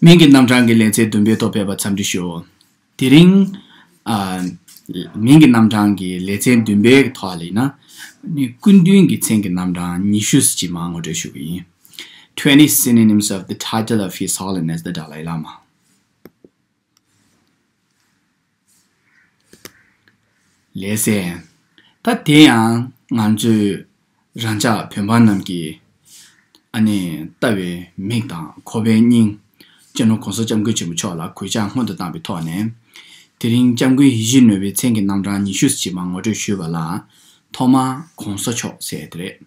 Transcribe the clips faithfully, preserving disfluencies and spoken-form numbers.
མིང་གི་རྣམ་གྲངས་ཀྱི་ལེ་ཚན་བདུན་པའི་ཐོག་ཕེབས་པ་འཚམས་འདྲི་ཞུ། དེ་རིང་ཨ། མིང་གི་རྣམ་གྲངས་ཀྱི་ལེ་ཚན་བདུན་པའི་ཐོག་ལ་ཡིན་ན། ནི་སྐུ་མདུན་གྱི་མཚན་གྱི་རྣམ་གྲངས་ཉི་ཤུ་ཙམ་ཅིག་མར་ངོ་སྤྲོད་ཞུ་གི་ཡིན། Twenty synonyms of the title of His Holiness the Dalai Lama. ལགས་སེ། ད་དེ་ཡང་ང་ཚོས་རང་ཅག་བོད་པ་རྣམས་ཀྱིས་ཨ་ནི་ལྟ་བའི་མིག་དང་གོ་བའི་སྙིང་། སྤྱི་ནོར་༸གོང་ས་༸སྐྱབས་མགོན་ཆེན་པོ་མཆོག་ལ་གུས་ཕྱག་སྔོན་དུ་བཏང་བའི་ཐོག་ནས། དེ་རིང་༸སྐྱབས་མགོན་ཡིད་བཞིན་ནོར་བུའི་མཚན་གྱི་རྣམ་གྲངས་ཉི་ཤུ་ཙམ་ཅིག་མར་ངོ་སྤྲོད་ཞུས་པ་ལ། ཐོག་མར་༸གོང་ས་མཆོག་ཟེར་ཡ་དེ་རེད།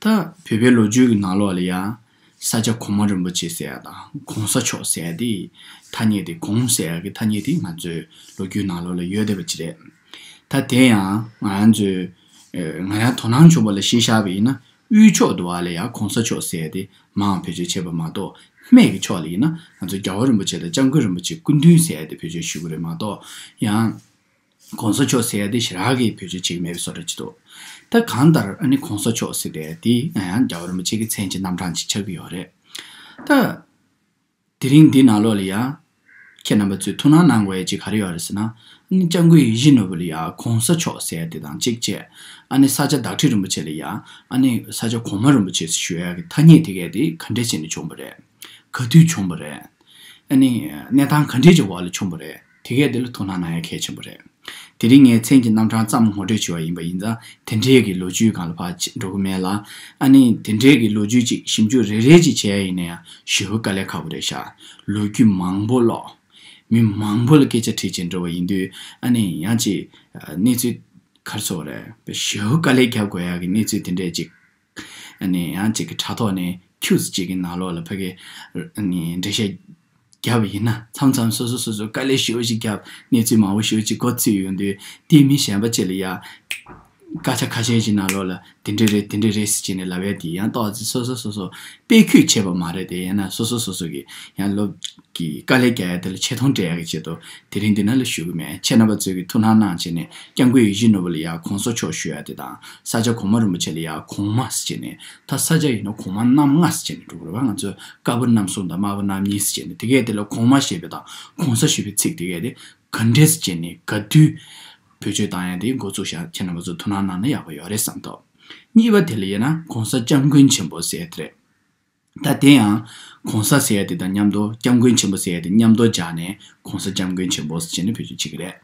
ད་བོད་པའི་ལོ་རྒྱུས་ཀྱི་ནང་ལོགས་ལ་ཡང་། ས་སྐྱ་གོང་མ་རིན་པོ་ཆེ་ཟེར་ཡ་དང་༸གོང་ས་མཆོག་ཟེར་ཡ་དེ། ཐ་སྙད་དེ་གོང་ཟེར་ཡ་གི་ཐ་སྙད་དེ་ང་ཚོའི་ལོ་རྒྱུས་ནང་ལོགས་ལ་ཡོད་བསྡད་པ་ཅིག་རེད། ད་དེ་ཡང་ང་རང་ཚོའི། ཨ། ང་རང་དོ་སྣང་བྱུང་བ་ལ་གཞི་བཞག་པ་ཡིན་ན། དབུས་ཕྱོགས་དུ་བ་ལ་ཡང་༸གོང་ས་མཆོག་ཟེར་ཡ་དེ་མང་བེད་སྤྱོད་བྱེད་པ་མ་གཏོགས། སྨད་ཀྱི་ཕྱོགས་ལ་ཡིན་ན་ང་ཚོ་རྒྱལ་བ་རིན་པོ་ཆེ་དང་༸སྐྱབས་མགོན་རིན་པོ་ཆེ་སྐུ་མདུན་ཟེར་ཡ་དེ་བེད་སྤྱོད་ཞུ་གི་རེད་མ་གཏོགས། ཡང་༸གོང་ས་མཆོག་ཟེར་ཡ་དེ་ཞེ་དྲག་གི་བེད་སྤྱོད་བྱེད་ཀྱི་མེད་པའི་བཟོ་འདྲ་ཅིག་འདུག་ད་གང་ལྟར་ཨ་ནི་༸གོང་ས་མཆོག་ཟེར་ཡ་དེ་ཡང་རྒྱལ་བ་རིན་པོ་ཆེ་གི་མཚན་གྱི་རྣམ་གྲངས་ཅིག་ཆགས་ཀྱི་ཡོད་རེད། ད་དེ་རིང་འདི་ནང་ལོགས་ལ་ཡང་། ཁྱེད་རྣམ་པ་ཚོས་ཐུགས་སྣང་གནང་དགོས་ཡ་ཅིག་ག་རེ་ཡོད་རེད་ཟེར་ན། ཨ་ནི་༸སྐྱབས་མགོན་ཡིད་བཞིན་ནོར་བུ་ལ་ཡང་༸གོང་ས་མཆོག་ཟེར་ཡ་དེ་དང་གཅིག་བྱས། ཨ་ནི་ས་སྐྱ་བདག་ཁྲི་རིན་པོ་ཆེ་ལ་ཡང་། ཨ་ནི་ས་སྐྱ་གོང་མ་རིན་པོ་ཆེ་ཞུ་ཡ་གི་ཐ་སྙད་དེ་གས་དེ་ག་འདྲས་བྱས་ནས་བྱུང་བ་རེད། ག་དུས་བྱུང་བ་རེད། ཨ་ནི་གནས་སྟངས་ག་འདྲས་ཀྱི་འོག་ལ་བྱུང་བ་རེད། དེ་གས་དེ་ལ་ཐུགས་སྣང་གནང་ཡ་གལ་ཆེན་པོ་རེད། དེ་རིང་ངས་མཚན་གྱི་རྣམ་གྲངས་ཙམ་ངོ་སྤྲོད་བྱས་པ་ཡིན་པ་ཡིན་ཙང་། དེ་འདྲའི་གི་ལོ་རྒྱུས་སྒང་ལ་ཕར་འགྲོ་གི་མེད་ལ། ཨ་ནི་དེ་འདྲའི་གི་ལོ་རྒྱུས་ཅིག་ཞིབ་འཇུག་རེ་རེ་ཅིག་བྱས་ཡ་ཡིན་ན་ཡང་ཞེ་པོ་དཀའ་ལས་ཁག་པོ་རེད་ཤག་ལོ་རྒྱུས་མང་པོ་ཀློག་མི་མང་པོ་ལ་སྐད་ཆ་དྲིས་བྱས་འགྲོ་བ་ཡིན་དུས། ཨ་ནི་ཡང་ཅིག་གནས་ཚུལ་ག་རེ་ཟེར་དགོས་རེད། ཞེ་པོ་དཀའ་ལས་རྒྱག་དགོས་ཡ་གི་གནས་ཚུལ་དེ་འདྲས་ཅིག་ཨ་ནི་ཡང་ཅིག་གི་དྲ་ཐོག་ནས་ཁྱུ་ཅིག་གི་ནང་ལོགས་ལ་ཕ་གི་ཨ་ནི་འགྲེལ་བཤད་བརྒྱབ་པ་ཡིན་ན། མཚམས་མཚམས་སོ་སོ་སོ་སོ་དཀའ་ལས་ཞེ་པོ་ཞིག་བརྒྱབ། གནས་ཚུལ་མང་པོ་ཞེ་པོ་ཅིག་མགོ་ཚོས་ཡོང་དུས། དེ་མི་གཞན་པ་ཅིག་ལ་ཡ་སྐད་ཆ་ཁ་ཤས་ཤིག་ནང་ལོགས་ལ་དེ་འདྲས་རེད། དེ་འདྲས་རེད་ཟེར་བྱས་ནས་ལབ་ཡ་དེ་ཡང་ཏོག་ཙམ་སོ་སོ་སོ་སོ་དཔེ་ཁུལ་བྱས་པ་མ་རེད་དེ། ཡིན་ན་སོ་སོ་སོ་སོ་གི་ཡང་སློབ་ཀྱི་དཀའ་ལས་རྒྱག་ཡ་དེ་ལ་ཆེ་མཐོང་སྤྲད་ཡ་གི་ཆེད་དུ་དེ་རིང་འདི་ནང་ལ་ཞུ་གི་མེད། ཁྱེད་རྣམ་པ་ཚོས་ཀྱི་ཐུགས་སྣང་གནང་བྱས་ནས། སྐྱབས་མགོན་ཡིད་བཞིན་ནོར་བུ་ལ་ཡ་༸གོང་ས་མཆོག་ཞུ་ཡ་དེ་དང་། ས་སྐྱ་གོང་མ་རིན་པོ་ཆེ་ལ་ཡ་གོང་མ་ཟེར་བྱས་ནས། ད་ས་སྐྱ་ཡིན་ན་གོང་མ་རྣམ་ལྔ་ཟེར་བྱས་ནས་འགྲོ་གི་རེད་པ། ང་ཚོས་དཀར་པོ་རྣམ་གསུམ་དང་དམར་པོ་རྣམ་གཉིས་ཟེར་བྱས་ནས། དེ་གས་དེ་ལ་གོང་མ་ཞེས་པ་དང་༸གོང་ས་ཞེས་པའི་ཚིག་དེ་གས་དེ་ག་འདྲས་ཟེར་བྱས་ནས་ག་དུས་བེད་སྤྱོད་བཏང་ཡ་དེ་འགོ་བཙུགས་ཤག་ཁྱེད་རྣམ་པ་ཚོ་ཐུགས་སྣང་གནང་ན་ཡག་པོ་ཡོད་རེད་བསམ་ཐོག་གཉིས་པ་དེ་ལ་ཡིན་ན་༸གོང་ས་སྐྱབས་མགོན་ཆེན་པོ་ཟེར་ཡ་དེ་རེད། ད་དེ་ཡང་༸གོང་ས་ཟེར་ཡ་དེ་དང་མཉམ་དུ་༸སྐྱབས་མགོན་ཆེན་པོ་ཟེར་ཡ་དེ་མཉམ་དུ་སྦྱར་ནས་༸གོང་ས་སྐྱབས་མགོན་ཆེན་པོ་ཟེར་བྱས་ནས་བེད་སྤྱོད་བྱེད་ཀྱི་རེད།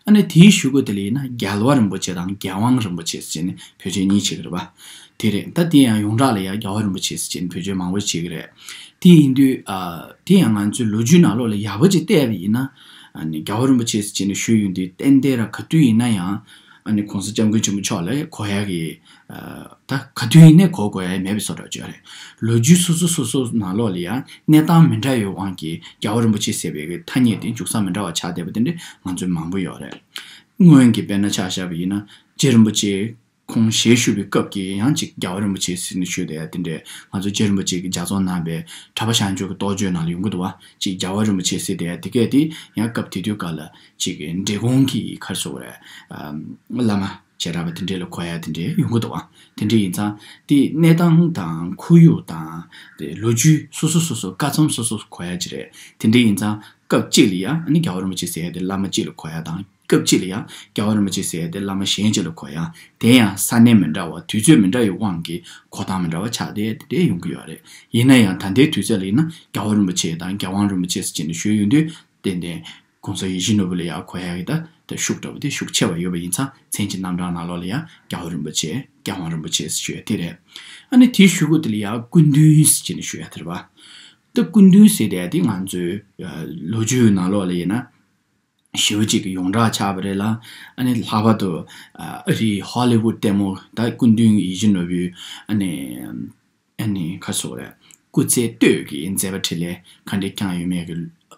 ཨ་ནི་དེའི་གཞུག་གུ་དེ་ལ་ཡིན་ན་རྒྱལ་བ་རིན་པོ་ཆེ་དང་རྒྱལ་དབང་རིན་པོ་ཆེ་ཟེར་བྱས་ནས་བེད་སྤྱོད་གཉིས་བྱེད་ཀྱི་རེད་པ། དེ་རེད། ད་དེ་ཡང་ཡོངས་གྲགས་ལ་ཡང་རྒྱལ་བ་རིན་པོ་ཆེ་ཟེར་བྱས་ནས་བེད་སྤྱོད་མང་པོ་བྱེད་ཀྱི་རེད། དེ་ཡིན་དུས་ཨ། དེ་ཡང་ང་ཚོའི་ལོ་རྒྱུས་ནང་ལོགས་ལ་ཡག་པོ་ཅིག་བལྟས་པ་ཡིན་ན། ཨ་ནི་རྒྱལ་བ་རིན་པོ་ཆེ་ཟེར་བྱས་ནས་ཞུས་ཡོང་དུས། ཏན་ཏན་ར་ག་དུས་ཡིན་ན་ཡང་ཨ་ནི་༸གོང་ས་༸སྐྱབས་མགོན་ཆེན་པོ་མཆོག་ལ་གོ་ཡ་གི། ཨ། ད་ག་དུས་ཡིན་ནའི་གོ་དགོས་ཡ་མེད་པའི་བཟོ་འདྲ་ཅིག་ཡོད་རེད། ལོ་རྒྱུས་སོ་སོ་སོ་སོ་ནང་ལོགས་ལ་ཡང་གནས་སྟངས་མི་འདྲ་བའི་དབང་གིས་རྒྱལ་བ་རིན་པོ་ཆེ་ཟེར་བའི་གི་ཐ་སྙད་དེ་འཇུག་ས་མི་འདྲ་བ་ཆགས་བསྡད་པ་དེ་འདྲ་ང་ཚོའི་མང་པོ་ཡོད་རེད། སྔོན་གྱི་དཔེར་ན་ཆ་བཞག་པ་ཡིན་ན། རྗེ་རིན་པོ་ཆེ་ཁོང་ཞལ་བཞུགས་པའི་སྐབས་ཀྱི་ཡང་ཅིག་རྒྱལ་བ་རིན་པོ་ཆེ་ཟེར་ནས་ཞུས་བསྡད་ཡ་དེ་འདྲས། ང་ཚོ་རྗེ་རིན་པོ་ཆེ་གིས་ལྗགས་རྩོམ་གནང་བའི་གྲྭ་པ་བྱང་ཆུབ་ཀྱི་རྟོགས་བརྗོད་ནང་ལ་ཡོང་གི་འདུག་པ། ཅིག་རྒྱལ་བ་རིན་པོ་ཆེ་ཟེར་བསྡད་ཡ་དེ་གས་དེ་ཡང་སྐབས་དེ་དུས་སྐབས་ལ་ཅིག་འབྲི་གུང་གི་ག་རེ་ཟེར་དགོས་རེད། ཨམ། བླ་མ་བྱེ་བྲག་པ་དེ་འདྲས་ལ་གོ་ཡ་དེ་འདྲས་ཡོང་གི་འདུག་པ། དེ་འདྲས་ཡིན་ཙང་དེ་གནས་སྟངས་དང་ཁོར་ཡུག་དང་། དེ་ལོ་རྒྱུས་སོ་སོ་སོ་སོ་བཀའ་མཚམས་སོ་སོ་གོ་ཡ་ཅིག་རེད། དེ་འདྲས་ཡིན་ཙང་སྐབས་གཅིག་ལ་ཡ་ཨ་ནི་རྒྱལ་བ་རིན་པོ་ཆེ་ཟེར་ཡ་དེ་བླ་མ་གཅིག་ལ་གོ་ཡ་དང་། སྐབས་གཅིག་ལ་ཡང་རྒྱལ་བ་རིན་པོ་ཆེ་ཟེར་ཡ་དེ་བླ་མ་གཞན་གཅིག་ལ་གོ་ཡ། དེ་ཡང་ས་གནས་མི་འདྲ་བ། དུས་ཚོད་མི་འདྲ་བའི་དབང་གིས་གོ་སྟངས་མི་འདྲ་བ་ཆགས་བསྡད་དེ་འདྲ་ཡོང་གི་ཡོད་རེད། ཡིན་ན་ཡང་ད་ལྟའི་དུས་ཚོད་ལ་ཡིན་ན་རྒྱལ་བ་རིན་པོ་ཆེ་དང་རྒྱལ་དབང་རིན་པོ་ཆེ་ཟེར་བྱས་ནས་ཞུས་ཡོང་དུས། ཏན་ཏན་༸གོང་ས་ཡིད་བཞིན་ནོར་བུ་ལ་ཡང་གོ་ཡ་གི་ད་ད་ཤུགས་འདྲ་བོ་དེ་ཤུགས་ཆེ་བ་ཡོད་པ་ཡིན་ཙང་། མཚན་གྱི་རྣམ་གྲངས་ནང་ལོགས་ལ་ཡང་རྒྱལ་བ་རིན་པོ་ཆེ། རྒྱལ་དབང་རིན་པོ་ཆེ་ཞུ་ཡ་དེ་རེད། ཨ་ནི་དེའི་གཞུག་གུ་དེ་ལ་ཡང་སྐུ་མདུན་ཟེར་བྱས་ནས་ཞུ་ཡ་དེ་རེད་པ། ད་སྐུ་མདུན་ཟེར་བསྡད་ཡ་དེ་ང་ཚོའི་ལོ་རྒྱུས་ནང་ལོགས་ལ་ཡིན་ན། ཞེ་པོ་ཅིག་གི་ཡོངས་གྲགས་ཆགས་པ་རེད་ལ། ཨ་ནི་ལྷག་པར་དུ་ཨ་རིའི་ཧོ་ལི་ཝུད་ལྟད་མོ། ད་སྐུ་མདུན་ཡིད་བཞིན་ནོར་བུའི་ཨ་ནི་ཨ་ནི་ག་རེ་ཟེར་དགོས་རེད། སྐུ་ཚེ་སྟོད་ཀྱི་མཛད་པ་འཕྲིན་ལས་ག་འདྲས་བསྐྱངས་ཡོད་མེད་ཀྱི་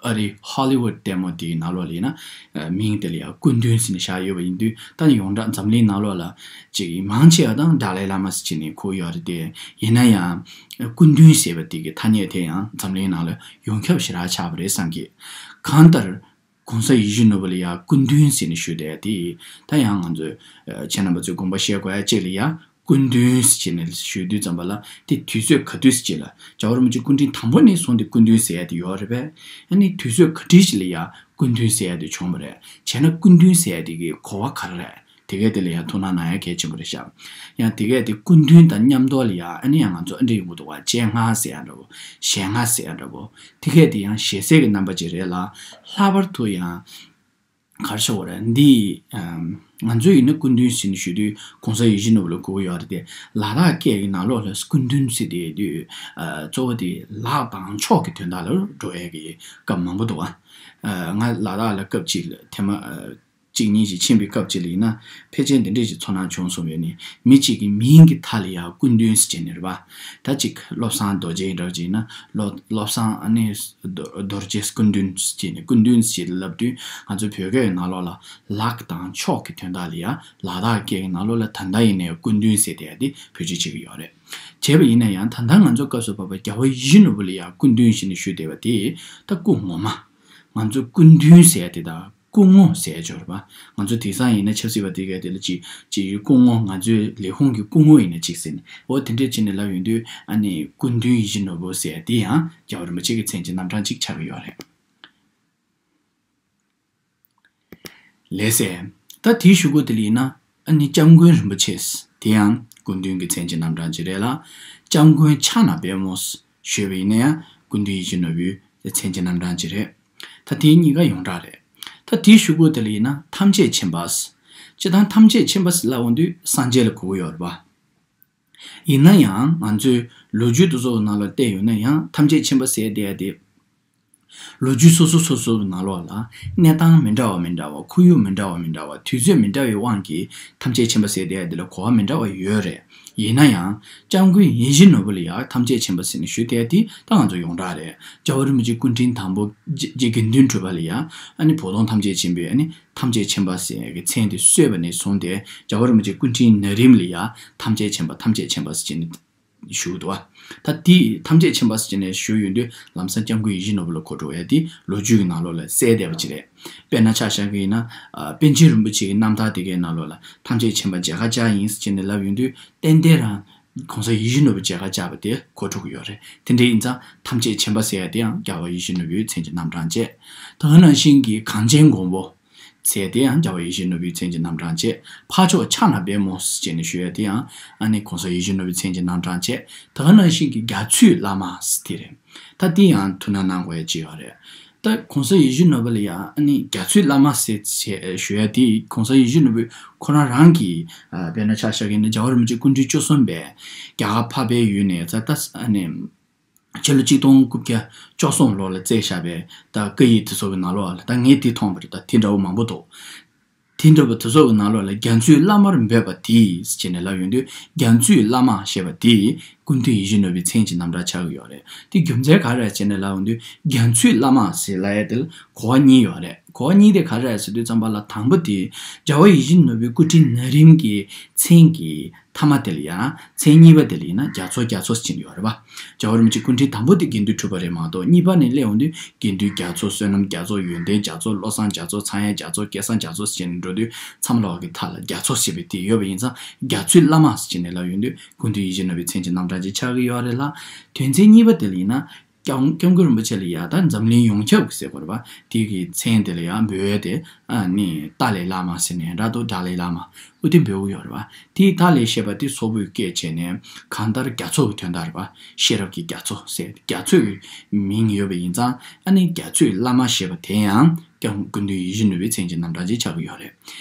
ཨ་རིའི་ཧོ་ལི་ཝུད་ལྟད་མོ་དེའི་ནང་ལོགས་ལ་ཡིན་ན། ཨ། མིང་དེ་ལ་ཡང་སྐུ་མདུན་ཟེར་ནས་བཞག་ཡོད་པ་ཡིན་དུས། ད་ཡོངས་གྲགས་འཛམ་གླིང་ནང་ལོགས་ལ་ཅིག་མང་ཆེ་བ་དང་ཌ་ལའི་བླ་མ་ཟེར་བྱས་ནས་གོ་ཡོད་རེད་དེ། ཡིན་ན་ཡང་སྐུ་མདུན་ཟེར་བ་དེ་གི་ཐ་སྙད་དེ་ཡང་འཛམ་གླིང་ནང་ལ་ཡོངས་ཁྱབ་ཞེ་དྲག་ཆགས་པ་རེད་བསམ་གི། གང་ལྟར། ༸གོང་ས་ཡིད་བཞིན་ནོར་བུ་ལ་ཡང་སྐུ་མདུན་ཟེར་ནས་ཞུས་བསྡད་དེ། ད་ཡང་ང་ཚོས་ཨ། ཁྱེད་རྣམ་པ་ཚོས་དགོངས་པ་བཞེས་དགོས་ཡ་གཅིག་ལ་ཡང་ སྐུ་མདུན་ཟེར་ནས་ཞུ་དུས་ཙམ་པ་ལ་དེ་དུས་ཚོད་ག་དུས་ཅིག་ལ་རྒྱལ་བ་རིན་པོ་ཆེ་སྐུ་ཕྲེང་དང་པོ་ནས་བཟུང་སྟེ་སྐུ་མདུན་ཟེར་ཡ་དེ་ཡོད་རེད་པས། ཨ་ནི་དུས་ཚོད་ག་དུས་ཅིག་ལ་ཡ་སྐུ་མདུན་ཟེར་ཡ་དེ་བྱུང་བ་རེད། བྱས་ན་སྐུ་མདུན་ཟེར་ཡ་དེ་གི་གོ་བ་ག་རེ་རེད། དེ་གས་དེ་ལ་ཡང་ཐུགས་སྣང་གནང་ཡ་གལ་ཆེན་པོ་རེད་ཤག་ཡང་དེ་གས་དེ་སྐུ་མདུན་དང་མཉམ་དུ་ལ་ཡང་ཨ་ནི་ཡང་ང་ཚོ་ཨ་འདྲ་ཡོང་གི་འདུག་བ། སྤྱན་སྔ་ཟེར་ཡ་འདྲ་བོ། ཞལ་སྔ་ཟེར་ཡ་འདྲ་བོ། དེ་གས་དེ་ཡང་ཞལ་ཟས་ཀྱི་རྣམ་པ་ཅིག་རེད་ལ། ལྷག་པར་དུ་ཡང་ག་རེ་ཞུ་དགོས་རེད། འདི་ཨམ་ང་ཚོ་ཡིན་ན་སྐུ་མདུན་ཟེར་ནས་ཞུ་དུས་གོང་ས་ཡིད་བཞིན་ནོར་བུ་ལ་གོ་གི་ཡོད་རེད་དེ། ལ་དྭགས་སྐད་ཀྱི་ནང་ལོགས་ལ་སྐུ་མདུན་ཟེར་དེ་དུས་ཨ་གཙོ་བོ་དེ་ལག་དང་ཕྱོགས་ཀྱི་དོན་དག་ལ་འགྲོ་ཡས་ཀྱི་སྐབས་མང་པོ་འདུག་བ། ཨ་ང་ལ་དྭགས་ལ་སྐབས་གཅིག་ལ་ཐེངས་མ་ཨ་གཅིག་གཉིས་ཤིག་ཕྱིན་པའི་སྐབས་གཅིག་ལ་ཡིན་ན་ཕལ་ཆེར་འདི་འདྲས་ཤིག་ཚོར་སྣང་བྱུང་སོང་བས་ནི། མི་གཅིག་གི་མིང་གི་མཐའ་ལ་ཡང་སྐུ་མདུན་ཟེར་བྱས་ནས་རེད་པ། ད་གཅིག་བློ་བཟང་རྡོ་རྗེ་འདྲ་བ་ཅིག་ཡིན་ན་བློ་བློ་བཟང་ཨ་ནི་རྡོ་རྡོ་རྗེ་སྐུ་མདུན་ཟེར་བྱས་ནས་སྐུ་མདུན་ཟེར་ལབ་དུས་ང་ཚོ་བོད་སྐད་ཀྱི་ནང་ལོགས་ལ་ལག་དང་ཕྱོགས་ཀྱི་དོན་དག་ལ་ཡང་ལ་དྭགས་སྐད་ཀྱི་ནང་ལོགས་ལ་ད་ལྟ་ཡིན་ནའི་སྐུ་མདུན་ཟེར་བསྡད་ཡ་དེ་བེད་སྤྱོད་བྱེད་ཀྱི་ཡོད་རེད། བྱས་པ་ཡིན་ན་ཡང་ད་ལྟ་ང་ཚོ་སྐབས་སུ་བབས་པ་རྒྱལ་བ་ཡིད་བཞིན་ནོར་བུ་ལ་ཡང་སྐུ་མདུན་ཟེར་ནས་ཞུས་བསྡད་པ་དེ་ད་སྐུ་ངོ་མ། ང་ཚོ་སྐུ་མདུན་ཟེར་ཡ་དེ་དང་། སྐུ་ངོ་ཟེར་ཡ་ཅིག་ཡོད་རེད་པ། ང་ཚོ་དེང་སང་ཡིན་ན་ཆབ་སྲིད་པ་དེ་གས་དེ་ལ་ཅིག་ཅིག་སྐུ་ངོ། ང་ཚོའི་ལས་ཁུངས་ཀྱི་སྐུ་ངོ་ཡིན་ན་ཅིག་ཟེར་ནས། འོ་དེ་འདྲས་བྱས་ནས་ལབ་ཡོང་དུས་ཨ་ནི་སྐུ་མདུན་ཡིད་བཞིན་ནོར་བུ་ཟེར་ཡ་དེ་ཡང་རྒྱལ་བ་རིན་པོ་ཆེ་གི་མཚན་གྱི་རྣམ་གྲངས་ཅིག་ཆགས་ཀྱི་ཡོད་རེད། ལགས་སེ། ད་དེའི་གཞུག་གུ་དེ་ལ་ཡིན་ན་ཨ་ནི་སྐྱབས་མགོན་རིན་པོ་ཆེ་དེ་ཡང་སྐུ་མདུན་གྱི་མཚན་གྱི་རྣམ་གྲངས་ཅིག་རེད་ལ། སྐྱབས་མགོན་ཕྱག་ན་པདྨོ་ཞུས་པ་ཡིན་ན་ཡང་སྐུ་མདུན་ཡིད་བཞིན་ནོར་བུའི་མཚན་གྱི་རྣམ་གྲངས་ཅིག་རེད། ད་དེ་གཉིས་ཀ་ཡོངས་གྲགས་རེད། ད་དེའི་གཞུག་གུ་དེ་ལ་ཡིན་ན་ཐམས་ཅད་མཁྱེན་པ། སྤྱིར་བཏང་ཐམས་ཅད་མཁྱེན་པ་ཟེར་ལབ་འོང་དུས་སངས་རྒྱས་ལ་གོ་གི་ཡོད་རེད་པ། ཡིན་ན་ཡང་ང་ཚོའི་ལོ་རྒྱུས་དེ་ཚོ་གི་ནང་ལ་བལྟས་ཡོང་ན་ཡང་ཐམས་ཅད་མཁྱེན་པ་ཟེར་བསྡད་ཡ་དེ། ལོ་རྒྱུས་སོ་སོ་སོ་སོ་གི་ནང་ལོགས་ལ་གནས་སྟངས་མི་འདྲ་བ་མི་འདྲ་བ། ཁོར་ཡུག་མི་འདྲ་བ་མི་འདྲ་བ། དུས་ཚོད་མི་འདྲ་བའི་དབང་གིས་ཐམས་ཅད་མཁྱེན་པ་ཟེར་བསྡད་ཡ་དེ་ལ་གོ་བ་མི་འདྲ་བ་ཡོད་རེད། ཡིན་ན་ཡང་སྐྱབས་མགོན་ཡིད་བཞིན་ནོར་བུ་ལ་ཡང་ཐམས་ཅད་མཁྱེན་པ་ཟེར་ནས་ཞུས་བསྡད་ཡ་དེ་ད་ང་ཚོ་ཡོངས་གྲགས་རེད། རྒྱལ་བ་རིན་པོ་ཆེ་སྐུ་ཕྲེང་དང་པོ་རྗེ་རྗེ་དགེ་འདུན་གྲུབ་པ་ལ་ཡང་ཨ་ནི་བོ་དོང་ཐམས་ཅད་མཁྱེན་པའི་ཨ་ནི་ཐམས་ཅད་མཁྱེན་པ་ཟེར་གྱི་མཚན་དེ་གསོལ་བ་ནས་བཟུང་སྟེ་རྒྱལ་བ་རིན་པོ་ཆེ་སྐུ་ཕྲེང་ན་རིམ་ལ་ཡང་ཐམས་ཅད་མཁྱེན་པ་ཐམས་ཅད་མཁྱེན་པ་ཟེར་ནས་ཞུ་གི་འདུག་བ། ད་དེ་ཐམས་ཅད་མཁྱེན་པ་ཟེར་ནས་ཞུ་ཡོང་དུས་ལམ་སང་སྐྱབས་མགོན་ཡིད་བཞིན་ནོར་བུ་ལ་གོ་འགྲོ་ཡ་དེ་ལོ་རྒྱུས་ཀྱི་ནང་ལོགས་ལ་གསལ་བསྡད་པ་ཅིག་རེད། དཔེར་ན་ཆ་བཞག་གི་ཡིན་ན་ཨ་པཎ་ཆེན་རིན་པོ་ཆེ་གི་རྣམ་ཐར་དེ་གའི་ནང་ལོགས་ལ་ཐམས་ཅད་མཁྱེན་པ་མཇལ་ཁ་བཅར་ཡིན་ཟེར་ནས་ལབ་ཡོང་དུས་ཏན་ཏན་རང་གོང་ས་ཡིད་བཞིན་ནོར་བུ་མཇལ་ཁ་བཅར་བ་དེ་གོ་འགྲོ་གི་ཡོད་རེད། དེ་འདྲ་ཡིན་ཙང་ཐམས་ཅད་མཁྱེན་པ་ཟེར་ཡ་དེ་ཡང་རྒྱལ་བ་ཡིད་བཞིན་ནོར་བུའི་མཚན་གྱི་རྣམ་གྲངས་བཅས། ད་ག་ནང་བཞིན་གྱི་གངས་ཅན་མགོན་པོ། ཟེར་དེ་ཡང་རྒྱལ་བ་ཡིད་བཞིན་ནོར་བུའི་མཚན་གྱི་རྣམ་གྲངས་བཅས། འཕགས་མཆོག་ཕྱག་ན་པདྨོ་ཟེར་ནས་ཞུ་ཡ་དེ་ཡང་ཨ་ནི་གོང་ས་ཡིད་བཞིན་ནོར་བུའི་མཚན་གྱི་རྣམ་གྲངས་བཅས། ད་ག་ནང་བཞིན་གྱི་རྒྱ་མཚོའི་བླ་མ་ཟེར་དེ་རེད། ད་དེ་ཡང་ཐུགས་སྣང་གནང་དགོས་ཡ་ཅིག་ཡོད་རེད། ད་གོང་ས་ཡིད་བཞིན་ནོར་བུ་ལ་ཡང་ཨ་ནི་རྒྱ་མཚོའི་བླ་མ་ཟེར་བྱས་ཞུ་ཡ་དེ་གོང་ས་ཡིད་བཞིན་ནོར་བུ་ཁོ་རང་རང་གིས་ཨ་དཔེར་ན་ཆ་བཞག་གི་ཡིན་ན་རྒྱལ་བ་རིན་པོ་ཆེ་སྐུ་ཕྲེང་བཅུ་གསུམ་པས་རྒྱ་གར་འཕགས་པའི་ཡུལ་ནས་ད་ལྟ་ཨ་ནི། ཕྱི་ལོ་ཆིག་སྟོང་དགུ་བརྒྱ་བཅུ་གསུམ་ལོ་ལ་བསྩལ་བཞག་པའི་ད་བཀའ་ཡིག་དེ་ཚོ་གི་ནང་ལོགས་ལ་ད་ངས་དེ་མཐོང་བ་རེད། ད་དེ་འདྲ་བོ་མང་པོ་འདུག་དེ་འདྲ་བོ་དེ་ཚོ་གི་ནང་ལོགས་ལ་རྒྱ་མཚོའི་བླ་མར་འབོད་པ་དེ་ཟེར་ནས་ལབ་ཡོང་དུས་རྒྱ་མཚོའི་བླ་མ་ཞེས་པ་དེ་སྐུ་མདུན་ཡིད་བཞིན་ནོར་བུའི་མཚན་གྱི་རྣམ་གྲངས་ཆགས་ཀྱི་ཡོད་རེད། དེ་རྒྱུ་མཚན་ག་རེ་རེད་ཟེར་ནས་ལབ་ཡོང་དུས་རྒྱ་མཚོའི་བླ་མ་ཟེར་ལབ་ཡ་དེ་ལ་གོ་བ་གཉིས་ཡོད་རེད། གོ་བ་གཉིས་དེ་ག་རེ་རེད་ཟེར་དུས་ཙམ་པ་ལ་དང་པོ་དེ་རྒྱལ་བ་ཡིད་བཞིན་ནོར་བུའི་སྐུ་ཕྲེང་ན་རིམ་གྱི་མཚན་གྱི་མཐའ་མ་དེ་ལ་ཡང་མཚན་གཉིས་པ་དེ་ལ་ཡིན་ན་རྒྱ་མཚོ་རྒྱ་མཚོ་ཟེར་གྱི་ཡོད་རེད་པ། རྒྱལ་བ་རིན་པོ་ཆེ་སྐུ་ཕྲེང་དང་པོ་དེ་དགེ་འདུན་གྲུབ་པ་རེད་མ་གཏོགས་གཉིས་པ་ནས་སླེབས་ཡོང་དུས་དགེ་འདུན་རྒྱ་མཚོ། བསོད་ནམས་རྒྱ་མཚོ། ཡོན་ཏན་རྒྱ་མཚོ། བློ་བཟང་རྒྱ་མཚོ། འཆང་ཡན་རྒྱ་མཚོ། སྐལ་བཟང་རྒྱ་མཚོ་ཟེར་ནས་འགྲོ་དུས་མཚམས་ལོགས་ཀྱི་མཐའ་ལ་རྒྱ་མཚོ་ཞེས་པའི་དེ་ཡོད་པ་ཡིན་ཙང་རྒྱ་མཚོའི་བླ་མ་ཟེར་ནས་ལབ་ཡོང་དུས་སྐུ་མདུན་ཡིད་བཞིན་ནོར་བུའི་མཚན་གྱི་རྣམ་གྲངས་ཅིག་ཆགས་ཀྱི་ཡོད་རེད་ལ། དོན་ཚན་གཉིས་པ་དེ་ལ་ཡིན་ན། སྐྱབས་སྐྱབས་མགོན་རིན་པོ་ཆེ་ལ་ཡ་ད་འཛམ་གླིང་ཡོངས་ཁྱབ་ཀྱི་ཟེར་དགོས་རེད་པ། དེ་གི་མཚན་དེ་ལ་ཡ་འབོད་ཡ་དེ་ཨ་ནི་ཏཱ་ལའི་བླ་མ་ཟེར་ནས་ར་དོ་ཏཱ་ལའི་བླ་མ་འོ་དེ་འབོད་ཀྱི་ཡོད་རེད་པ། དེའི་ཏཱ་ལའི་ཞེས་པ་དེ་སོག་པོའི་སྐད་བྱས་ནས་གང་ལྟར་རྒྱ་མཚོ་གི་དོན་དག་རེད་པ། ཤེས་རབ་ཀྱི་རྒྱ་མཚོ་ཟེར་རྒྱ་མཚོའི་མིང་ཡོད་པ་ཡིན་ཙང་ཨ་ནི་རྒྱ་མཚོའི་བླ་མ་ཞེས་པ་དེ་ཡང་སྐྱབས་སྐུ་མདུན་ཡིད་བཞིན་ནོར་བུའི་མཚན་གྱི་རྣམ་གྲངས་ཅིག་ཆགས་ཀྱི་ཡོད་རེད།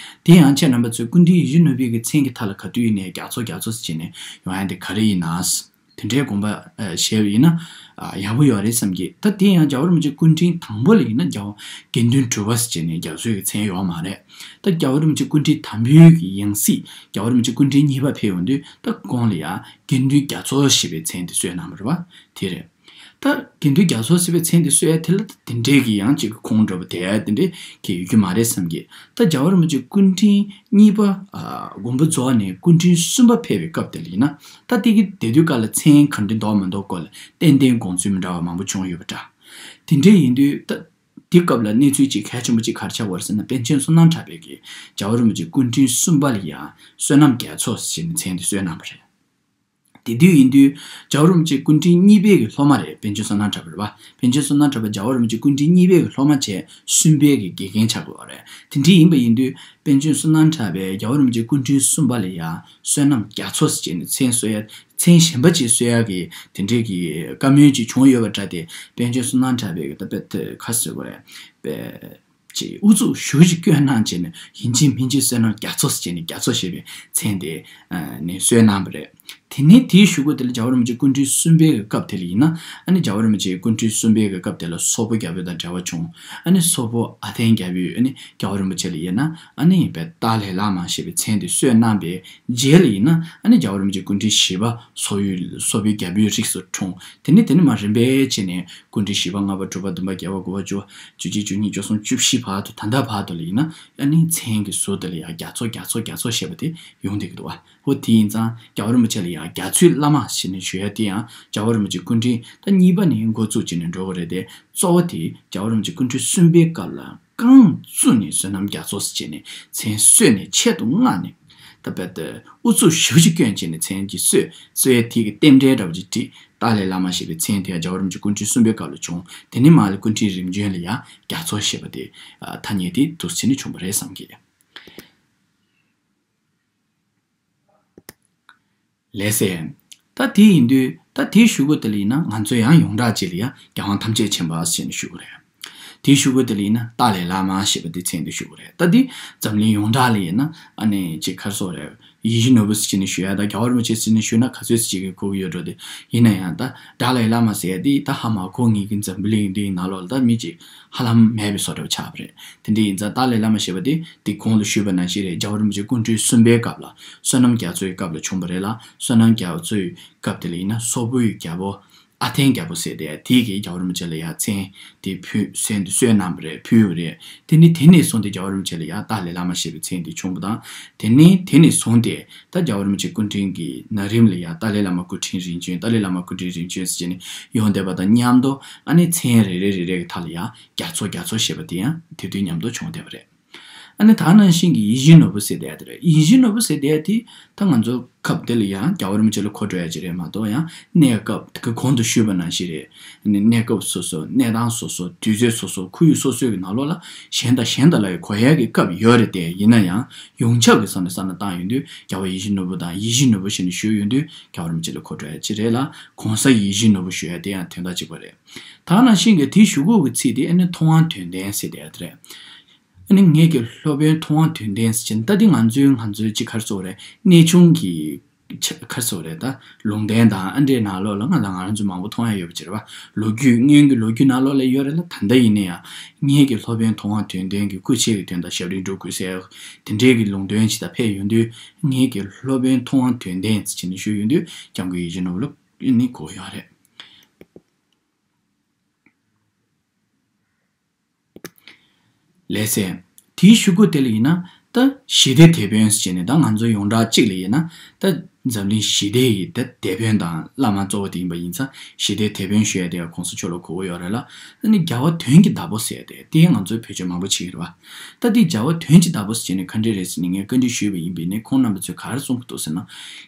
དེ་ཡང་ཁྱེད་རྣམ་པ་ཚོས་སྐུ་མདུན་ཡིད་བཞིན་ནོར་བུའི་གི་མཚན་གྱི་མཐའ་ལ་ག་དུས་ཡིན་ནའི་རྒྱ་མཚོ་རྒྱ་མཚོ་ཟེར་བྱས་ནས་ཡོང་ཡ་དེ་ག་རེ་ཡིན་ན། དེ་འདྲའི་དགོངས་པ་ཨ་བཞེས་པ་ཡིན་ན་ཨ་ཡག་པོ་ཡོད་རེད་བསམ་གི། ད་དེ་ཡང་རྒྱལ་བ་རིན་པོ་ཆེ་སྐུ་ཕྲེང་དང་པོ་ལ་ཡིན་ན་རྒྱལ་བ་དགེ་འདུན་གྲུབ་པ་ཟེར་བྱས་ནས་རྒྱ་མཚོའི་གི་མཚན་ཡོད་མ་རེད། ད་རྒྱལ་བ་རིན་པོ་ཆེ་སྐུ་ཕྲེང་དང་པོའི་གི་ཡང་སྲིད་རྒྱལ་བ་རིན་པོ་ཆེ་སྐུ་ཕྲེང་གཉིས་པ་ཕེབས་ཡོང་དུས་ད་གོང་ལ་ཡ་དགེ་འདུན་རྒྱ་མཚོ་ཞེས་པའི་མཚན་དེ་གསོལ་གནང་བ་རེད་བ། དེ་རེད། ད་དགེ་འདུན་རྒྱ་མཚོ་ཟེར་བའི་མཚན་དེ་གསོལ་ཡ་དེ་ལ་དེ་འདྲའི་གི་ཡང་ཅིག་ཁུངས་འདྲ་པོ་དེ་དེ་འདྲའི་གི་ཡོད་རྒྱུ་མ་རེད་བསམ་གི། ད་རྒྱལ་བ་རིན་པོ་ཆེ་སྐུ་ཕྲེང་གཉིས་པ་ཨ་མགོན་པོ་རྫོགས་ནས་སྐུ་ཕྲེང་གསུམ་པ་ཕེབས་པའི་སྐབས་དེ་ལ་ཡིན་ན་ད་དེ་གི་དེ་དུས་སྐབས་ལ་མཚན་ག་འདྲ་འདོགས་མི་འདོགས་སྐོར་ལ་ཏན་ཏན་དགོངས་ཚུལ་མི་འདྲ་བ་མང་པོ་བྱུང་ཡོད་པ་འདྲ། དེ་འདྲའི་ཡིན་དུས་ད། དེ་སྐབས་ལ་གནས་ཚུལ་གཅིག་གལ་ཆེན་པོ་གཅིག་ག་རེ་ཆགས་པ་རེད་ཟེར་ན། པཎ་ཆེན་བསོད་ནམས་གྲགས་པས་ཀྱིས་རྒྱལ་བ་རིན་པོ་ཆེ་སྐུ་ཕྲེང་གསུམ་པ་ལ་ཡང་བསོད་ནམས་རྒྱ་མཚོ་ཟེར་ནས་མཚན་དེ་གསོལ་གནང་བ་རེད། དེ་དུས་ཡིན་དུས་རྒྱལ་བ་རིན་པོ་ཆེ་སྐུ་ཕྲེང་གཉིས་པའི་གི་སློབ་མ་རེད། པཎ་ཆེན་བསོད་ནམས་གྲགས་པ་རེད་པ། པཎ་ཆེན་བསོད་ནམས་གྲགས་པ་རྒྱལ་བ་རིན་པོ་ཆེ་སྐུ་ཕྲེང་གཉིས་པའི་གི་སློབ་མ་བྱས། གསུམ་པའི་གི་དགེ་རྒན་ཆགས་དགོས་པ་རེད། དེ་འདྲ་ཡིན་པ་ཡིན་དུས་པཎ་ཆེན་བསོད་ནམས་གྲགས་པས་རྒྱལ་བ་རིན་པོ་ཆེ་སྐུ་ཕྲེང་གསུམ་པ་ལ་ཡང་བསོད་ནམས་རྒྱ་མཚོ་ཟེར་ནས་མཚན་གསོལ་ཡ། མཚན་གཞན་པ་ཅིག་གསོལ་ཡ་གི་དེ་འདྲའི་གི་བཀའ་མོལ་ཅིག་བྱུང་ཡོད་པ་འདྲ། དེ་པཎ་ཆེན་བསོད་ནམས་གྲགས་པའི་གི་ད་དཔེ་དེ་ཁ་ཟེར་དགོས་རེད། པའི་ཅིག་ཨུ་ཚུགས་ཞེ་པོ་ཅིག་བསྐྱོན་གནང་བྱས་ནས། ཡིན་གཅིག་མིན་གཅིག་བསོད་ནམས་རྒྱ་མཚོ་ཟེར་བྱས་ནས་རྒྱ་མཚོ་ཞེས་པའི་མཚན་དེ་ནས་གསོལ་གནང་བ་རེད། དེ་ནས་དེའི་གཞུག་གུ་དེ་ལ་རྒྱལ་བ་རིན་པོ་ཆེ་སྐུ་ཕྲེང་གསུམ་པའི་གི་སྐབས་དེ་ལ་ཡིན་ན། ཨ་ནི་རྒྱལ་བ་རིན་པོ་ཆེ་སྐུ་ཕྲེང་གསུམ་པའི་གི་སྐབས་དེ་ལ་སོག་པོ་རྒྱལ་པོ་དང་འབྲེལ་བ་བྱུང་། ཨ་ནི་སོག་པོ་ཨ་ཐན་རྒྱལ་པོས་ཨ་ནི་རྒྱལ་བ་རིན་པོ་ཆེ་ལ་ཡིན་ན། ཨ་ནི་པའི་ཏཱ་ལའི་བླ་མ་ཞེས་པའི་མཚན་དེ་གསོལ་གནང་བའི་རྗེས་ལ་ཡིན་ན། ཨ་ནི་རྒྱལ་བ་རིན་པོ་ཆེ་སྐུ་ཕྲེང་བཞི་པ་སོག་པོའི་སོག་པོའི་རྒྱལ་པོའི་རིགས་སུ་འཁྲུངས། དེ་ནས་དེ་ནས་མར་རིམ་པས་བྱས་ནས་སྐུ་ཕྲེང་བཞི་པ་ལྔ་པ་དྲུག་པ་བདུན་པ་བརྒྱད་པ་དགུ་པ་བཅུ་པ་བཅུ་གཅིག་བཅུ་གཉིས་བཅུ་གསུམ་བཅུ་བཞི་བར་དུ། ད་ལྟ་བར་དུ་ལ་ཡིན་ན། ཨ་ནི་མཚན་གྱི་ཟུར་དེ་ལ་ཡང་རྒྱ་མཚོ་རྒྱ་མཚོ་རྒྱ་མཚོ་ཞེས་པ་དེ་ཡོང་བསྡད་ཀྱི་འདུག་བ། འོ་དེ་ཡིན་ཙང་རྒྱལ་བ་རིན་པོ་ཆེ་ལ་ཡང་རྒྱ་མཚོའི་བླ་མ་ཞེས་ནས་ཞུ་ཡ་དེ་ཡང་རྒྱལ་བ་རིན་པོ་ཆེ་སྐུ་ཕྲེང་ད་གཉིས་པ་ནས་འགོ་བཙུགས་བྱས་ནས་འགྲོ་གི་རེད་དེ། གཙོ་བོ་དེ་རྒྱལ་བ་རིན་པོ་ཆེ་སྐུ་ཕྲེང་གསུམ་པའི་སྐབས་ལ་རྐང་བཙུགས་ནས་བསོད་ནམས་རྒྱ་མཚོ་ཟེར་བྱས་ནས་མཚན་གསོལ་ནས་ཆེད་དུ་མངགས་ནས། ད་དཔེ་དེ་ཨུ་ཚུགས་ཞེ་པོ་ཅིག་བསྐྱོན་བྱས་ནས་མཚན་གྱིས་གསོལ། གསོལ་ཡ་དེ་གི་རྟེན་འབྲེལ་འདྲ་བོ་ཅིག་བསྒྲིགས། ཏཱ་ལའི་བླ་མ་ཞེས་པའི་མཚན་དེ་ཡང་རྒྱལ་བ་རིན་པོ་ཆེ་སྐུ་ཕྲེང་གསུམ་པའི་སྐབས་ལ་བྱུང་། དེ་ནས་མར་ལ་སྐུ་ཕྲེང་རིམ་བྱོན་ལ་ཡང་རྒྱ་མཚོ་ཞེས་པ་དེ་ཐ་སྙད་དེ་འདུག་སེ་བྱས་ནས་བྱུང་བ་རེད་བསམ་གྱི། ལགས་སེ། ད་དེ་ཡིན་དུས་ད་དེའི་གཞུག་གུ་དེ་ལ་ཡིན་ན་ང་ཚོས་ཡང་ཡོངས་གྲགས་ཅིག་ལ་ཡང་རྒྱལ་དབང་ཐམས་ཅད་མཁྱེན་པ་ཟེར་ནས་ཞུ་གི་རེད། དེའི་གཞུག་གུ་དེ་ལ་ཡིན་ན་ཏཱ་ལའི་བླ་མ་ཞེས་པ་དེ་མཚན་དེ་ཞུ་གི་རེད། ད་དེ་འཛམ་གླིང་ཡོངས་གྲགས་ལ་ཡིན་ན་ཨ་ནི་ཅིག་ག་རེ་ཟེར་དགོས་རེད། ཡིད་བཞིན་ནོར་བུ་ཟེར་ནས་ཞུ་ཡ་དང་རྒྱལ་བ་རིན་པོ་ཆེ་ཟེར་ནས་ཞུ་ན་ག་ཚོད་ཟེར་གྱི་གོ་གི་ཡོད་འགྲོ། དེ་ཡིན་ན་ཡང་ད་ཏཱ་ལའི་བླ་མ་ཟེར་ཡ་དེ་ད་ཧ་མ་གོ། ངེད་ཀྱི་འཛམ་བུ་གླིང་འདིའི་ནང་ལོགས་ལ་ད་མི་ཅིག་ཧ་ལམ་མེད་པའི་བཟོ་འདྲ་བོ་ཆགས་པ་རེད། དེ་འདྲ་ཡིན་ཙང་ཏཱ་ལའི་བླ་མ་ཞེས་པ་དེ་དེ་གོང་དུ་ཞུས་པ་ནང་བཞིན་རེད། རྒྱལ་བ་རིན་པོ་ཆེ་སྐུ་ཕྲེང་གསུམ་པའི་སྐབས་ལ་བསོད་ནམས་རྒྱ་མཚོའི་སྐབས་ལ་བྱུང་བ་རེད་ལ། བསོད་ནམས་རྒྱ་མཚོའི་སྐབས་དེ་ལ་ཡིན་ན་སོག་པོའི་རྒྱལ་པོ་ཨ་ཐན་རྒྱལ་པོ་ཟེར་དེ་དེ་གིས་རྒྱལ་བ་རིན་པོ་ཆེ་ལ་ཡང་མཚན་དེ་ཕུལ། མཚན་དེ་གསོལ་གནང་བ་རེད། ཕུལ་བ་རེད། དེ་ནི་དེ་ནས་བཟུང་སྟེ་རྒྱལ་བ་རིན་པོ་ཆེ་ལ་ཡང་ཏཱ་ལའི་བླ་མ་ཞེས་པའི་མཚན་དེ་བྱུང་བ་དང་། དེ་ནས་དེ་ནས་བཟུང་སྟེ་ད་རྒྱལ་བ་རིན་པོ་ཆེ་སྐུ་ཕྲེང་གི་ནང་རིམ་ལ་ཡང་ཏཱ་ལའི་བླ་མ་སྐུ་ཕྲེང་རིམ་བྱོན། ཏཱ་ལའི་བླ་མ་སྐུ་ཕྲེང་རིམ་བྱོན་ཟེར་ནས་ཡོང་བསྡད་པ་དང་མཉམ་དུ། ཨ་ནི་མཚན་རེ་རེ་རེ་རེ་གི་མཐའ་ལ་ཡང་རྒྱ་མཚོ་རྒྱ་མཚོ་ཞེས་པ་དེ་ཡང་དེ་དུས་མཉམ་དུ་བྱུང་བསྡད་པ་རེད། ཨ་ནི་ད་ནང་བཞིན་གྱི་ཡིད་བཞིན་ནོར་བུ་ཟེར་བསྡད་དེ་རེད། ཡིད་བཞིན་ནོར་བུ་ཟེར་བསྡད་དེ་ད་ང་ཚོ་སྐབས་དེ་ལ་ཡང་རྒྱལ་བ་རིན་པོ་ཆེ་ལ་གོ་འགྲོ་ཡ་ཅིག་རེད་མ་གཏོགས། ཡང་གནས་སྐབས་དེ་གོང་དུ་ཞུས་པ་ནང་བཞིན་རེད། ཨ་ནི་གནས་སྐབས་སོ་སོ། གནས་སྟངས་སོ་སོ། དུས་ཚོད་སོ་སོ། ཁོར་ཡུག་སོ་སོའི་གི་ནང་ལོགས་ལ་གཞན་དང་གཞན་དང་ལ་ཡང་གོ་ཡ་གི་སྐབས་ཡོད་རེད་དེ། ཡིན་ན་ཡང་ཡོངས་ཁྱབ་ཀྱི་ས་ནས་བསམ་བློ་བཏང་ཡོང་དུས་རྒྱལ་བ་ཡིད་བཞིན་ནོར་བུ་དང་ཡིད་བཞིན་ནོར་བུ་ཞེས་ནས་ཞུས་ཡོང་དུས་རྒྱལ་བ་རིན་པོ་ཆེ་ལ་གོ་འགྲོ་ཡ་ཅིག་རེད་ལ། གོང་ས་ཡིད་བཞིན་ནོར་བུ་ཞུ་ཡ་དེ་ཡང་དོན་དག་གཅིག་པ་རེད། ད་ནང་བཞིན་གྱི་དེའི་གཞུག་གུ་གི་ཚིག་དེ་ཨ་ནི་མཐོང་བ་དོན་ལྡན་ཟེར་བསྡད་ཡ་དེ་རེད། ཨ་ནི་ངེད་ཀྱི་སློབ་དཔོན་མཐོང་བ་དོན་ལྡན་ཟེར་གྱིན། ད་འདི་ང་ཚོའི་ང་ཚོའི་ཅིག་ག་རེ་ཟེར་དགོས་རེད། གནས་ཆུང་གི་ཆ་ག་རེ་ཟེར་དགོས་རེད། ད་ལུང་བསྟན་དང་ཨ་འདྲའི་ནང་ལོགས་ལ་ང་དང་ང་རང་ཚོ་མང་པོ་མཐོང་ཡ་ཡོད་པ་ཅིག་རེད་བ། ལོ་རྒྱུས་སྔོན་གྱི་ལོ་རྒྱུས་ནང་ལོགས་ལ་ཡོད་རེད་ལ། ད་ལྟ་ཡིན་ན་ཡང་ངེད་ཀྱི་སློབ་དཔོན་མཐོང་བ་དོན་ལྡན་གྱིས་སྐུ་མཆེད་ཀྱི་དོན་དག་ཞབས་རིམ་སྒྲུབ་དགོས་ཟེར་དེ་འདྲའི་གི་ལུང་བསྟན་ཅིག་ད་ཕེབས་ཡོང་དུས། ངེད་ཀྱི་སློབ་དཔོན་མཐོང་བ་དོན་ལྡན་ཟེར་གྱིན་ཞུས་ཡོང་དུས་སྐྱབས་མགོན་ཡིད་བཞིན་ནོར་བུ་ལ་ནི་གོ་ཡོད་རེད། ལགས་སེ། དེའི་གཞུག་གུ་དེ་ལ་ཡིན་ན་ད་ཞི་བདེའི་དེད་དཔོན་ཟེར་བྱས་ནས། ད་ང་ཚོ་ཡོངས་གྲགས་གཅིག་ལ་ཡིན་ན་ད་འཛམ་གླིང་ཞི་བདེ་ཡི་ད་དེད་དཔོན་དང་བླ་མ་གཙོ་བོ་དེ་ཡིན་པ་ཡིན་ཙང་། ཞི་བདེའི་དེད་དཔོན་ཞུ་ཡ་དེ་ཡང་གོང་ས་མཆོག་ལ་གོ་གི་ཡོད་རེད་ལ། ཨ་ནི་རྒྱལ་བ་དོན་གྱི་བདག་པོ་ཟེར་ཡ་དེ་དེ་ང་ཚོའི་བོད་ཆས་མང་པོ་བྱེད་ཀྱི་རེད་བ། ད་དེ་རྒྱལ་བ་དོན་གྱི་བདག་པོ་ཟེར་བྱས་ནས་ག་འདྲས་རེད་ཟེར་ནས་ངས་བཀའ་འདྲི་ཞུས་པ་ཡིན་པས་ནས་ཁོང་རྣམ་པ་ཚོས་ག་རེ་གསུང་གི་འདུག་ཟེར་ན།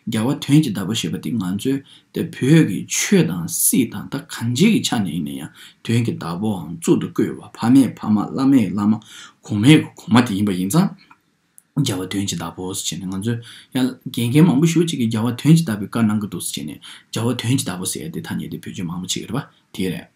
རྒྱལ་བ་དོན་གྱི་བདག་པོ་ཞེས་པ་དེ་ང་ཚོའི་དེ་བོད་ཀྱི་ཆོས་དང་སྲིད་དང་ད་གང་ཅིའི་གི་ཆ་ནས་ཡིན་ན་ཡང་དོན་གྱི་བདག་པོའམ་གཙུག་ཏུ་བཀུར་བ། ཕ་མེས་ཕ་མ། བླ་མེས་བླ་མ། གོང་མའི་གོང་མ་དེ་ཡིན་པ་ཡིན་ཙང་། རྒྱལ་བ་དོན་གྱི་བདག་པོ་ཟེར་བྱས་ནས། ང་ཚོས་ཡང་རྒན་རྒན་མང་པོ་ཞེ་པོ་ཅིག་གིས་རྒྱལ་བ་དོན་གྱི་བདག་པོའི་བཀའ་གནང་གི་འདུག་ཟེར་བྱས་ནས་རྒྱལ་བ་དོན་གྱི་བདག་པོ་ཟེར་ཡ་དེ་ཐ་སྙད་དེ་བེད་སྤྱོད་མང་པོ་བྱེད་ཀྱི་རེད་པ། དེ་རེད།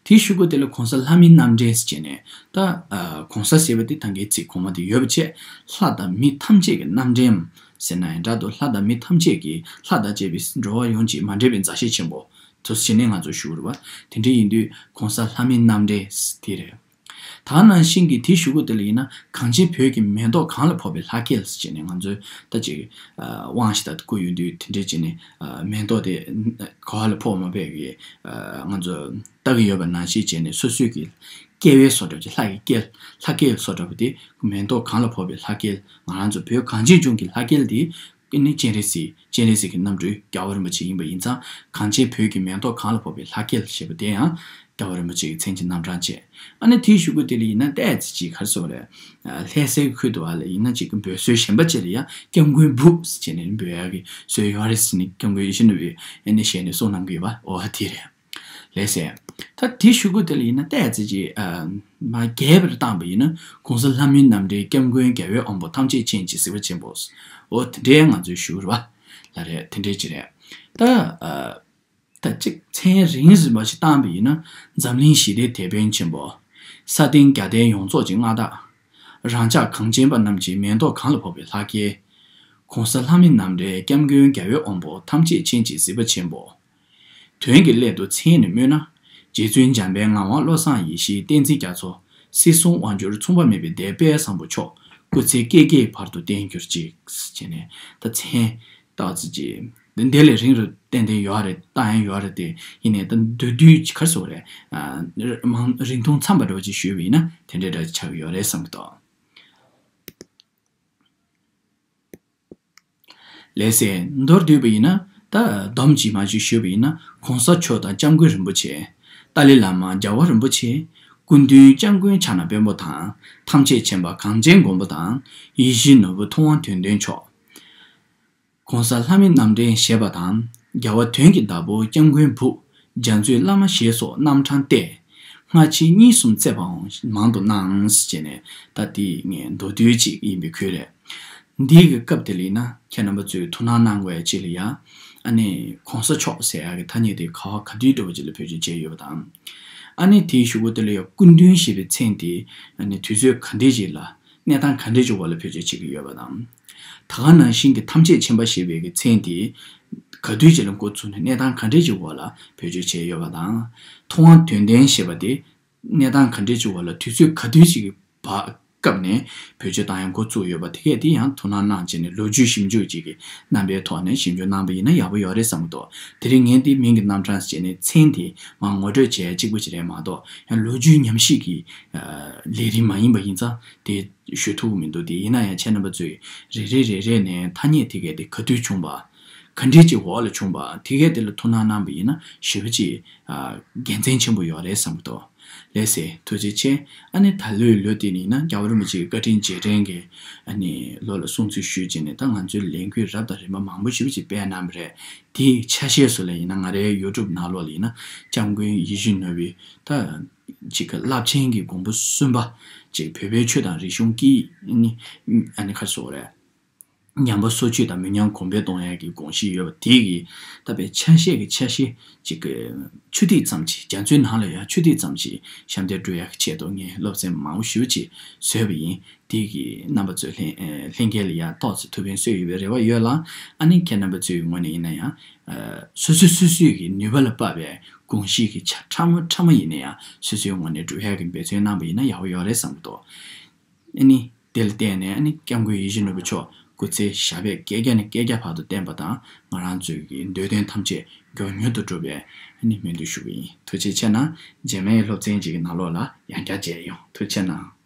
དེའི་གཞུག་གུ་དེ་ལ་གོང་ས་ལྷ་མིའི་རྣམ་འདྲེན་ཟེར་བྱས་ནས། ད་ཨ་གོང་ས་ཟེར་བ་དེ་ད་གིན་ཚིག་གོང་མ་དེ་ཡོད་པ་བྱས། ལྷ་དང་མི་ཐམས་ཅད་ཀྱི་རྣམ་འདྲེན་ཟེར་ན་ཡང་འདྲ་འདུག་ལྷ་དང་མི་ཐམས་ཅད་ཀྱི། ལྷ་དང་བཅས་པའི་འགྲོ་བ་ཡོངས་ཀྱི་མ་འདྲེས་པའི་མཛའ་བཤེས་ཆེན་པོ་དེ་ཟེར་ནས་ང་ཚོས་ཞུ་གི་རེད་པ། དེ་འདྲ་ཡིན་དུས་གོང་ས་ལྷ་མིའི་རྣམ་འདྲེན་དེ་རེད། ད་ནང་བཞིན་གྱི་དེའི་གཞུག་གུ་དེ་ལ་ཡིན་ན། གངས་ཅན་བོད་ཀྱི་མེ་ཏོག་གང་ལ་ཕོག་པའི་ལྷ་སྐལ་ཟེར་བྱས་ནས། ང་ཚོས་ད་ཅིག་ཨ་དབང་ཞིག་ད་བསྐུར་ཡོང་དུས་དེ་འདྲས་བྱས་ནས། ཨ་མེ་ཏོག་དེ་ག་བ་ལ་ཕོག་མ་ཕོག་གི་ཨ་ང་ཚོ་ལྟ་གི་ཡོད་པ་ནང་བཞིན་བྱས་ནས། སོ་སོའི་གི་སྐལ་བའི་བཟོ་འདྲ་ཅིག་ལྷ་ཡི་སྐལ། ལྷ་སྐལ་བཟོ་འདྲ་པོ་དེ། མེ་ཏོག་གང་ལ་ཕོག་པའི་ལྷ་སྐལ། ང་རང་ཚོ་བོད་གངས་ཅན་ལྗོངས་ཀྱི་ལྷ་སྐལ་དེ་ནི་སྤྱན་རས་གཟིགས། སྤྱན་རས་གཟིགས་ཀྱི་རྣམ་སྤྲུལ་རྒྱལ་བ་རིན་པོ་ཆེ་ཡིན་པ་ཡིན་ཙང་། གངས་ཅན་བོད་ཀྱི་མེ་ཏོག་གང་ལ་ཕོག་པའི་ལྷ་སྐལ་ཞེས་པ་དེ་ཡང་ རྒྱལ་བ་རིན་པོ་ཆེ་གི་མཚན་གྱི་རྣམ་གྲངས་བཅས། ཨ་ནི་དེའི་གཞུག་གུ་དེ་ལ་ཡིན་ན་ཏོག་ཙམ་ཅིག་ག་རེ་ཟེར་དགོས་རེད། ལྷ་སའི་ཁུལ་དུ་བ་ལ་ཡིན་ན་ཅིག་འབོད་སྲོལ་གཞན་པ་ཅིག་ལ་ཡང་སྐྱབས་མགོན་འབུབ་ཟེར་བྱས་ནས་འབོད་ཡག་གི་སྲོལ་ཡོད་རེད་ཟེར་ནས་སྐྱབས་མགོན་ཡིད་བཞིན་ནོར་བུས་ཨ་ནི་ཞལ་ནས་གསུངས་གནང་གི་ཡོད་པ་འོ་དེ་རེད། ལགས་སེ། ད་དེའི་གཞུག་གུ་དེ་ལ་ཡིན་ན་ཏོག་ཙམ་ཅིག་མ་རྒྱས་པར་བཏང་པ་ཡིན་ན་གོང་ས་ལྷ་མིའི་རྣམ་འདྲེན་སྐྱབས་མགོན་རྒྱལ་བའི་དབང་པོ་ཐམས་ཅད་མཁྱེན་ཅིང་གཟིགས་པ་ཆེན་པོ། འོ་དེ་འདྲའི་ང་ཚོའི་ཞུ་རེད་བ། ལ་རེད་དེ་འདྲའི་ཅིག་རེད། ད། ད་གཅིག་མཚན་རིང་ཟིན་པ་ཞིག་བཏང་པ་ཡིན་ན་འཛམ་གླིང་ཞི་བདེའི་དེད་དཔོན་ཆེན་པོ། ས་སྟེང་རྒྱལ་བསྟན་ཡོངས་རྫོགས་ཀྱི་མངའ་བདག་རང་ཅག་གངས་ཅན་པ་རྣམས་ཀྱི་མེ་ཏོག་གང་ལ་ཕོག་པའི་ལྷ་སྐལ། གོང་ས་ལྷ་མིའི་རྣམ་འདྲེན་སྐྱབས་མགོན་རྒྱལ་བའི་དབང་པོ་ཐམས་ཅད་མཁྱེན་ཅིང་གཟིགས་པ་ཆེན་པོ། དོན་གྱི་སླད་དུ་མཚན་ནས་སྨོས་ན། རྗེ་བཙུན་འཇམ་དཔལ་ངག་དབང་བློ་བཟང་ཡེ་ཤེས་བསྟན་འཛིན་རྒྱ་མཚོ་སྲིད་གསུམ་དབང་སྒྱུར་མཚུངས་པ་མེད་པའི་སྡེ་དཔལ་བཟང་པོ་མཆོག་སྐུ་ཚེ་བསྐལ་བརྒྱའི་བར་དུ་བརྟན་གྱུར་ཅིག་ཅེས་ནས་ད་མཚན་ཏོག་ཙམ་ཅིག་འདི་འདི་ལས་རིང་རུ་ཏན་ཏན་ཡོད་རེད་བཏང་ཡང་ཡོད་རེད་དེ་ཡིན་ནའི་ད་མདོར་བསྡུས་ཅིག་ག་རེ་ཟེར་དགོས་རེད། མང་རིང་ཐུང་འཚམས་པ་འདྲ་བོ་ཅིག་ཞུས་པ་ཡིན་ན་དེ་འདྲའི་འདྲ་ཅིག་ཆགས་ཀྱི་ཡོད་རེད་བསམ་གྱི་འདུག་ལགས་སེ། མདོར་བསྡུས་པ་ཡིན་ན་ད་སྡོམ་གྱིས་མ་ཅིག་ཞུས་པ་ཡིན་ན་གོང་ས་མཆོག་དང་སྐྱབས་མགོན་རིན་པོ་ཆེ། ཏཱ་ལའི་བླ་མ་རྒྱལ་བ་རིན་པོ་ཆེ། སྐུ་མདུན་སྐྱབས་མགོན་ཕྱག་ན་དཔོན་པོ་དང་ཐམས་ཅད་མཁྱེན་པ་གངས་ཅན་མགོན་པོ་དང་ཡིད་བཞིན་ནོར་བུ་ཐུབ་དབང་དོན་ལྡན་མཆོག་གོང་ས་ལྷ་མིའི་རྣམ་འདྲེན་ཞེས་པ་དང་རྒྱལ་བ་དོན་གྱི་བདག་པོ་སྐྱབས་མགོན་འབུབ། རྒྱ་མཚོའི་བླ་མ་ཞེས་སོགས་རྣམ་གྲངས་ཏེ། སྔ་ཕྱི་གཉིས་གསུམ་བརྩེགས་པའང་མང་དུ་སྣང་ཞེས་ནས་ད་དེ་ངས་མདོར་བསྡུས་ཅིག་ཡིན་པའི་ཁུལ་རེད། འདི་གི་སྐབས་དེ་ལ་ཡིན་ན་ཁྱེད་རྣམ་པ་ཚོས་ཐུགས་སྣང་གནང་དགོས་ཡ་ཅིག་ལ་ཡ། ཨ་ནི་གོང་ས་མཆོག་ཟེར་ཡ་གི་ཐ་སྙད་དེ་ག་བ་ག་དུས་འདྲ་བོ་ཅིག་ལ་བེད་སྤྱོད་བྱས་ཡོད་པ་དང་། ཨ་ནི་དེའི་གཞུག་གུ་དེ་ལ་ཡ་སྐུ་མདུན་ཞེས་པའི་མཚན་དེ་ཨ་ནི་དུས་ཚོད་ག་འདྲས་ཅིག་ལ་གནས་སྟངས་ག་འདྲས་ཅིག་འོག་ལ་བེད་སྤྱོད་བྱེད་ཀྱི་ཡོད་པ་དང་། ད་ག་ནང་བཞིན་གྱི་ཐམས་ཅད་མཁྱེན་པ་ཞེས་པའི་གི་མཚན་དེ་ག་དུས་ཅིག་ལ་འགོ་ཚུགས་ནས་གནས་སྟངས་ག་འདྲས་ཅིག་འོག་ལ་བེད་སྤྱོད་བྱས་ཡོད་པ་དང་། ཐུབ་དབང་དོན་ལྡན་ཞེས་པ་དེ་གནས་སྟངས་ག་འདྲས་ཅིག་འོག་ལ་དུས་ཚོད་ག་དུས་ཅིག་གི་བར་སྐབས་ནས་བེད་སྤྱོད་བཏང་ཡང་འགོ་བཙུགས་ཡོད་པ་དེ་གས་དེ་ཡང་ཐུགས་སྣང་གནང་བྱས་ནས་ལོ་རྒྱུས་ཞིབ་འཇུག་ཅིག་གི་རྣམ་པའི་ཐོག་ནས་ཞིབ་འཇུག་གནང་པ་ཡིན་ན་ཡག་པོ་ཡོད་རེད་བསམ་གྱི་འདུག་དེ་རིང་ངས་འདི་མིང་གི་རྣམ་གྲངས་བྱས་ནས་མཚན་དེ་མར་ངོ་སྤྲོད་བྱས་གཅིག་པ་ཅིག་རེད་མ་གཏོགས་ཡང་ལོ་རྒྱུས་ཉམས་ཞིབ་ཀྱི་ལས་རིམ་མ་ཡིན་པ་ཡིན་ཙང་དེ་ཞུ་ཐུབ་ཀྱི་མི་འདུག་དེ་ཡིན་ན་ཡང་ཁྱེད་རྣམ་པ་ཚོས་རེ་རེ་རེ་རེ་ནས་ཐ་སྙད་དེ་གས་དེ་ག་དུས་བྱུང་བ། ག་འདྲས་ཀྱི་འོག་ལ་བྱུང་བ་དེ་གས་དེ་ལ་ཐུགས་སྣང་གནང་བ་ཡིན་ན་ཞེ་པོ་ཅིག་དགེ་མཚན་ཆེན་པོ་ཡོད་རེད་བསམ་གྱི་འདུག་ལགས་སེ་ཐུགས་རྗེ་ཆེ། ཨ་ནི་ད་ལོའི་ལོ་དེ་ནི་ན་རྒྱལ་བ་རིན་པོ་ཆེའི་བཀའ་དྲིན་རྗེས་དྲན་གྱི་ཨ་ནི་ལོ་ལ་སྲུང་བརྩི་ཞུས་བྱས་ནས་ད་ང་ཚོའི་ལས་འགུལ་རབ་དང་རིམ་པ་མང་པོ་ཞེ་པོ་ཅིག་སྤེལ་གནང་བ་རེད། དེའི་ཆ་ཤས་སུ་ལ་ཡིན་ན་ང་རའི་ཡུ་ཊུབ་ནང་ལོགས་ལ་ཡིན་ན་སྐྱབས་མགོན་ཡིད་བཞིན་ནོར་བུའི་ད་ཅིག་གི་རླབས་ཆེན་གྱི་མགོན་པོ་གསུམ་པ་ཅིག་བོད་པའི་ཆོས་དང་རིག་གཞུང་སྐད་ཡིག་ནི་ཨ་ནི་ག་རེ་ཟེར་དགོས་རེད། ཉམས་པ་སོར་ཆུད་དང་མི་ཉམས་གོང་འཕེལ་གཏོང་ཡག་གི་དགོངས་གཞི་ཡོད་པ་དེ་གི་ད་པའི་ཆ་ཤས་ཀྱི་ཆ་ཤས་ཅིག་གི་ཆུ་ཐིགས་ཙམ་ཞིག་རྒྱ་མཚོའི་ནང་ལ་ཡང་ཆུ་ཐིགས་ཙམ་ཞིག་ཞབས་འདེགས་སྒྲུབ་ཡག་གི་ཆེད་དུ་ངས་སློབ་ཚན་མང་པོ་ཞེ་པོ་ཅིག་བཟོས་པ་ཡིན། དེ་གི་རྣམ་པ་ཚོས་ལྷན་ལྷན་རྒྱས་ལ་ཡང་ཏོག་ཙམ་ཐུགས་ཕན་གསོས་ཡོད་པའི་རེ་བ་ཡོད་ལ། ཨ་ནི་ཁྱེད་རྣམ་པ་ཚོའི་ངོས་ནས་ཡིན་ན་ཡང་སོ་སོ་སོ་སོའི་གི་ནུས་པ་ལ་དཔག་པའི་དགོངས་གཞི་གི་ཆ་ཕྲ་མོ་ཕྲ་མོ་ཡིན་ན་ཡང་སོ་སོའི་ངོས་ནས་སྒྲུབ་ཡག་གི་འབད་བརྩོན་གནང་པ་ཡིན་ན་ཡག་པོ་ཡོད་རེད་བསམ་གྱི་འདུག་ཨ་ནི། དེ་ལ་བརྟེན་ནས་ཨ་ནི་སྐྱབས་མགོན་ཡིད་བཞིན་ནོར་བུ་མཆོག་སྐུ་ཚེ་ཞབས་པད་བསྐལ་བརྒྱ་ནས་བསྐལ་བརྒྱ་བར་དུ་བརྟན་པ་དང་ང་རང་ཚོའི་གི་འདོད་དོན་ཐམས་ཅད་མགྱོགས་མྱུར་དུ་འགྲུབ་པའི་ཨ་ནི་སྨོན་འདུན་ཞུ་གི་ཡིན། ཐུགས་རྗེ་ཆེ་གནང་། རྗེས་མའི་སློབ་ཚན་ཅིག་གི་ནང་ལོགས་ལ་ཡང་བསྐྱར་མཇལ་ཡོང་། ཐུགས་རྗེ་གནང་།